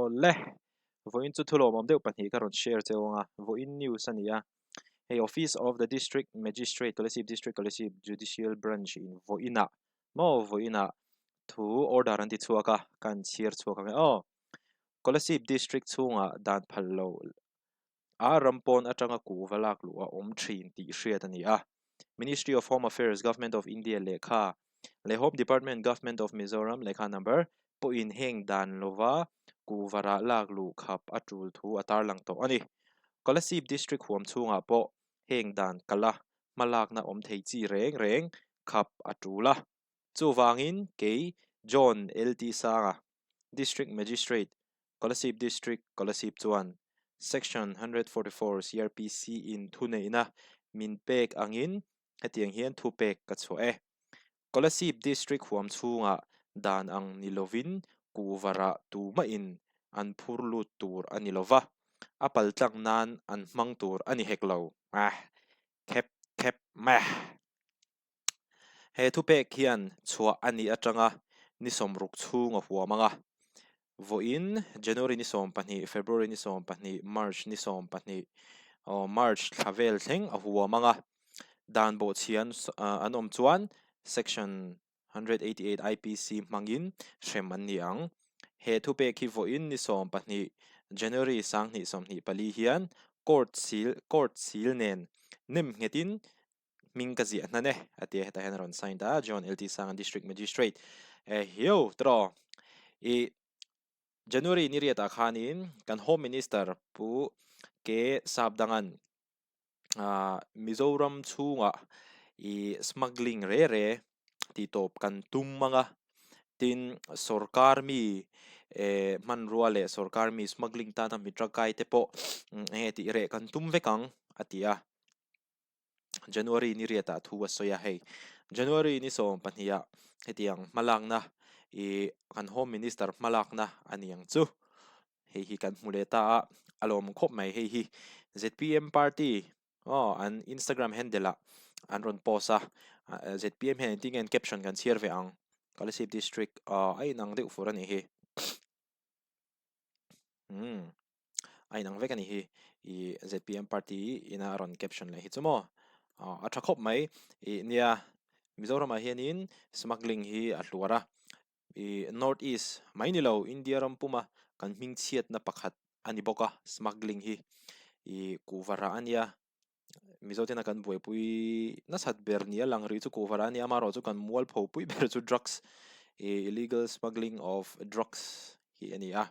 Awle, vawiin chu thulawmawm deuh pahnih ka rawn share cheu ang a, vawiin news a ni a. Hei Office of the District Magistrate, Kolasib District Kolasib Judicial Branch in vawiinah maw vawiinah thu order an ti chhuak a, ka han chhiar chhuak ang e aw. Kolasib District chhungah dan phal lo a ram pawn atanga kuhva lak luh a awm thin tih hriat a ni a. Ministry of Home Affairs, Government of India lehkha leh Home Department, Government of Mizoram lehkha number pawhin heng dan lova kuhva rah lak luh khap a tul thu a tarlang tawh a ni. Kolasib District huam chhungah pawh heng dan kala hmalakna awm thei chi reng reng khap a tul a. Chuvangin kei John LT Sanga, District Magistrate, Kolasib District, Kolasib chuan Section 144 CrPC in thuneihna min pek angin hetiang hian thupek ka chhuah e. Kolasib District huam chhungah dan ang ni lovin kuhvarah tumahin an phur lut tur a ni lova, a paltlang nan an hmang tur a ni hek lo. Ah! Khep khep meh! He thupek hian chhuah a nih atanga ni sawmruk chhung a huam ang a. Vawiin January ni 12, February ni 12, March ni 12, aw March thla vel thleng a huam ang a. Dan bawhchhian an awm chuan Section 188 IPC hmangin hrem an ni ang. He thupek hi vawiin ni 12, January 2024 hian Court sil Court sil nen nem nghetin hming ka ziah hnan e a ti a, hetah hian a rawn sign ta a, John LT Sanga District Magistrate e hiu tawh i January ni riatah khanin kan Home Minister Pu K Sapdangan ah Mizoram chhungah i smuggling re re tih tawp kan tum ang a, tin sorkar mi eh hmanrua leh sorkar mi smuggling tana mi tangkai te pawh eng nge tih reh kan tum vek ang a ti a. January ni riatah thu a sawi a, hei January ni 12 ah hetiang hmalakna ih kan Home Minister hmalakna a ni ang chu. Hei hi kan hmu leh ta a, a lawm khawp mai hei hi ZPM party aw an Instagram handle ah an rawn post a, ZPM hian engtin nge an caption kan chhiar ve ang, Kolasib District aw a inang deuh fur a nih hi. Umm a inang vek a nih hi i zpm party ina a rawn caption leh hi chu maw a tha khawp mai ih nia Mizoramah hianin smuggling hi a hluar a ih north east mai ni lo India ram puma kan hming chhiatna pakhat a ni bawk a smuggling hi ih kuhva rah a nia. Mizo tena kan buaipui nasat ber nia lang rih chu kuhva rah a ni a, amaherawh chu kan mualpho pui ber chu drugs ih illegal smuggling of drugs hi a ni a.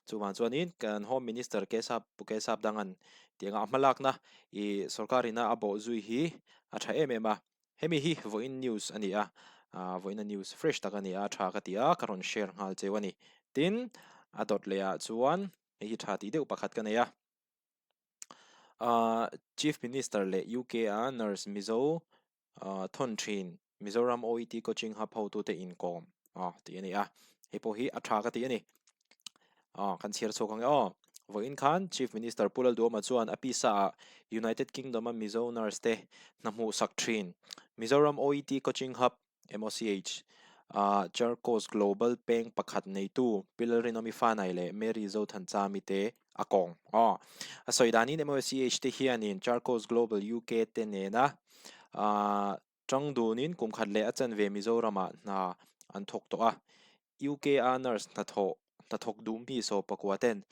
Chuvang chuanin kan Home Minister Kesap Pu Kesap Dangan tih anga a hmalakna ih sorkar ina a bawh zui hi a tha em em a. Hemi hi vawiin news a ni a, ah vawiina news fresh tak a ni a, a tha ka ti a, ka rawn share nghal cheu a ni. Tin, a dawt leh ah chuan hei hi tha tih deuh pakhat ka nei a. Ahh Chief Minister leh UK a nurse Mizo ahh thawn thin Mizoram OET Coaching Hub hotute inkawm ah tih a ni a, hei pawh hi a tha ka ti a ni. Ah kan chhiar chhuak ang e aw. Vawiin khan Chief Minister Pu Lalduhoma chuan a pisa ah United Kingdom a Mizo nurse te hna hmuh sak thin Mizoram OET Coaching Hub MOCH, ah Charcos Global peng pakhat neitu Pi Lalrinawmi Fanai leh Mary Zothanchami te a kawng. Aw, a sawi danin MOCH te hianin Charcos Global UK te nena ah tang dunin kum khat leh a chanve Mizoramah hna an thawk tawh a. UK a nurse hnathawh hnathawk duh mi 14 ten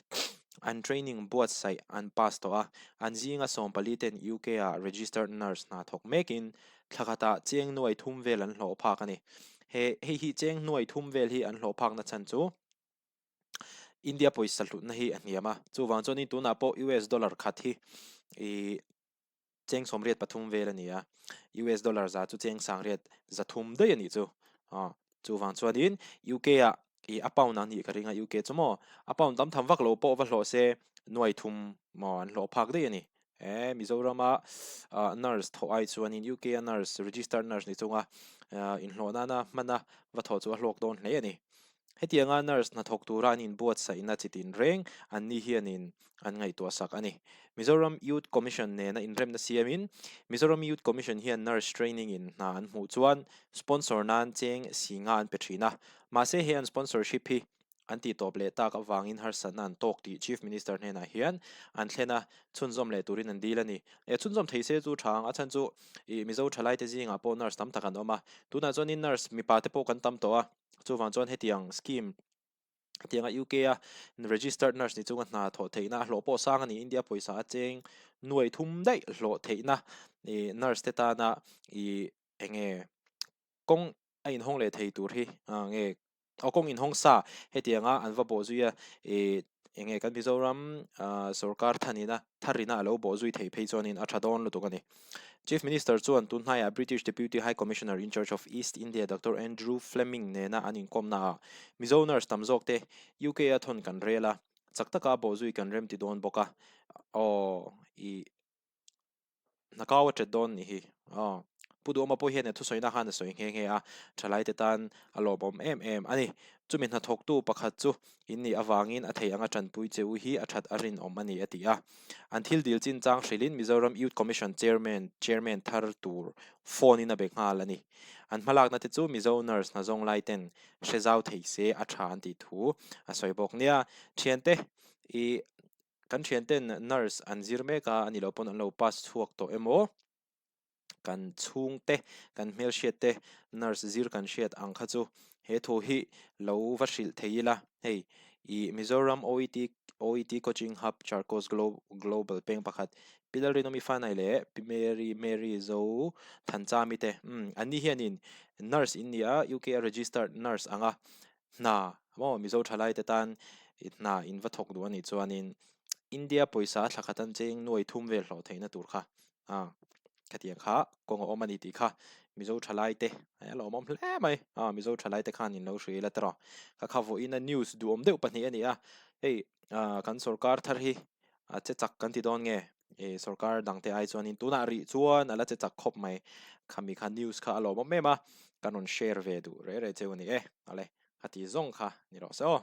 an training buatsaih an pass tawh a, an zinga 14 ten UK ah registered nurse hna thawk mekin thla khatah cheng nuai thum vel an hlawh phak a ni. He hei hi cheng nuai thum vel hi an hlawh phakna chhan chu India pawisa hlutna hi a hniam a, chuvang chuanin tunah pawh US dollar khat hi ih cheng 83 vel a ni a, US dollar za chu cheng 303 daih a nih chu. Aw, chuvang chuanin UK ah ih a pound ang nih ka ring a UK chu maw, a pound tam tham vak lo pawh va hlawh se nuai thum maw an hlawh phak daih a ni. He Mizorama ah nurse thawh ai chuanin UK a nurse registered nurse ni chunga ah inhlawh nana hmana va thawh chu a hlawk dawn hle a ni. Hetianga nurse hnathawk tura an inbuatsaihna chi tin reng an ni hianin an ngaihtuah sak a ni. Mizoram Youth Commission nena inremna siamin Mizoram Youth Commission hian nurse training in hna an hmuh chuan sponsor nan cheng si nga an pe thin a. Mahse he an sponsorship hi an tih tawp leh tak avangin harsatna an tawk tih Chief Minister hnenah hian an thlen a, chhunzawm leh turin an dil a ni. E chhunzawm thei se chu tha ang, a chhan chu ih Mizo thalaite zingah pawh nurse tam tak an awm a, tunah chuanin nurse mipa te pawh kan tam tawh a, chuvang chuan hetiang scheme hetianga UK a registered nurse ni chunga hna thawh theihna a hlawh pawh sang a ni, India pawisa a cheng nuai thum daih hlawh theihna ih nurse te tana ih enge kawng a inhawng leh thei tur hi ah nge aw kawng inhawng sa hetianga an va bawh zui a ih eng nge kan Mizoram ah sorkar thanina tharina a lo bawh zui thei phei chuanin a tha dawn lutuk a ni. Chief Minister chuan tun hnaiah British Deputy High Commissioner in charge of East India Doctor Andrew Fleming nena an inkawmna ah Mizo nurse tam zawk te UK a thawn kan rel a, chak taka bawh zui kan remti dawn bawk a aw ih Hna kau a ṭet dawn nih hi. Aw. Pu Duhawma pawh hian a thusawina khan a sawi nghe nghe a, ṭhalaite tan a lawmawm em em a ni. Chumi hnathawktu pakhat chu in nih avangin a thei anga ṭanpui che u hi a ṭhat a rinawm a ni a ti a. An thil dil chinchang hrilhin Mizoram Youth Commission Chairman Chairman thar tur phone in a be nghal a ni. An hmalakna te chu Mizo nurse hna zawng lai ten hre zau thei se a ṭha an tih thu a sawi bawk. Nia, ṭhiante i Kan thianten nurse an zir mek a, ani lo pawn an lo pass chhuak tawh emaw, kan chhungte, kan hmelhriat te nurse zir kan hriat ang kha chu he thu hi lo va hrilh thei ila, hei i Mizoram OET OET Coaching Hub Charcos Global peng pakhat Pi Lalrinawmi Fanai leh Pi Mary Mary Zo Thanchami te umm anni hianin nurse in ni a, UK a registered nurse anga Hna maw Mizo thalaite tan hna in va thawk duh a nih chuanin India pawisa thla khat an cheng nuai thum vel hlawh theihna tur kha a khatiang kha kawng a awm a ni tih kha Mizo thalaite a lawmawm hle mai a Mizo thalaite khan in lo hrilh a tawh kha kha vawiin a news duhawm deuh pahnih a ni a hei ah kan sorkar thar hi a che chak kan ti dawn nge ih sorkar dang te ai chuanin tunah rih chuan a la che chak khawp mai khami kha news kha a lawmawm em a kan rawn share ve duh reh reh cheu a ni e awle a ti zawng kha ni rawh se aw.